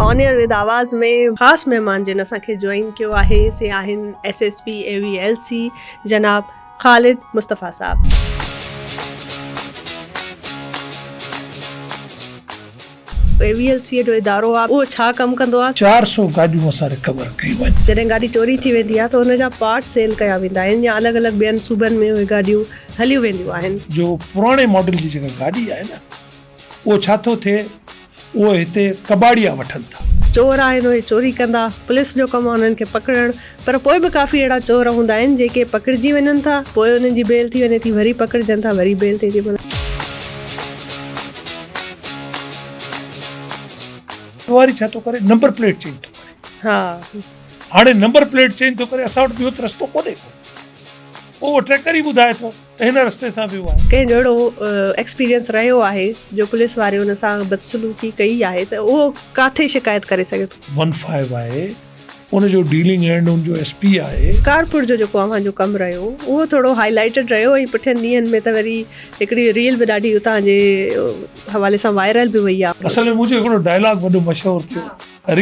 On air with آواز ۾ خاص مهمان جن اسان کي جوائن ڪيو آهي سي آهن S S P A V L C جناب خالد مصطفيٰ صاحب. اي وي ايل سي جو ادارو آهي اهو ڇا ڪم ڪندو آهي؟ 400 گاڏيون اسان رڪور ڪيون آهن. جڏهن گاڏي چوري ٿي ويندي آهي ته ان جا پارٽ سيل ڪيا ويندا آهن يا الڳ الڳ ٻين صوبن ۾ اهي گاڏيون هليون وينديون آهن. جو پراڻي ماڊل جي جيڪا گاڏي آهي نه اهو ڇا ٿو ٿئي اهو هتي ڪٻاڙيا وٺن ٿا. چور آهن اهي چوري ڪندا، پوليس جو ڪم آهي انهن کي پڪڙڻ پر پوء به ڪافي اهڙا چور هوندا آهن جيڪي پڪڙجي وڃن ٿا پوء انهن جي بيل ٿي وڃي ٿي وري پڪڙجن ٿا وري بيل ٿئي ٿي. ڏوهاري ڇا ٿو ڪري نمبر پليٽ چينج ٿو ڪري. ها. هاڻي نمبر پليٽ چينج ٿو ڪري اسان وٽ ٻيو ته رستو ڪونهي ڪو اهو ٽريڪر ئي ٻڌائي ٿو ته هن رستي سان ويو آهي. ڪنهن جو اهڙو ايڪسپيرينس رهيو آهي جو پوليس واري ان سان بدسلوڪي ڪئي آهي ته اهو ڪاٿي شڪايت ڪري سگهي ٿو؟ ون فائيو آهي ان جو ڊيلنگ اينڊ ان جو ايس پي آهي. ڪارپور جو جيڪو اوهان جو ڪم رهيو اهو ٿورو هائي لائيٽڊ رهيو ۽ پٺين ڏينهن ۾ ته وري هڪڙي ريل به ڏاڍي اتان جي حوالي سان وائرل به وئي آهي. اصل ۾ منهنجو هڪڙو ڊائلاگ وڏو مشهور ٿيو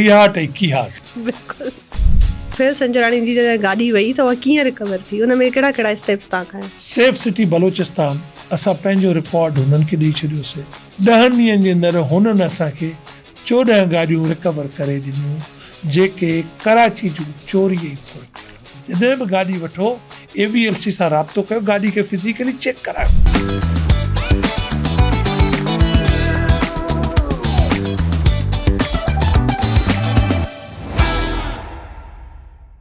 ريهاٽ ۽ ڪيهاٽ. بلڪل. سهيل سنجراڻي جي جڏهن گاڏي وئي ته اها ڪيئن رڪور ٿي ان ۾ ڪهڙا ڪهڙا اسٽيپس توهان کنيا؟ سيف سٽي بلوچستان اسان پنهنجو رڪارڊ هنن کي ڏئي ڇڏيوسي ڏهن ڏينهن جي اندر هنن اسان کي 14 گاڏيون رڪور ڪري ڏنيون جيڪي ڪراچي جون چوري ۽ ڦر ٿيل هيون. جڏهن به گاڏي وٺو اي وي ايل سي سان رابطو ڪيو گاڏي کي فزيڪلي چيڪ ڪرايو.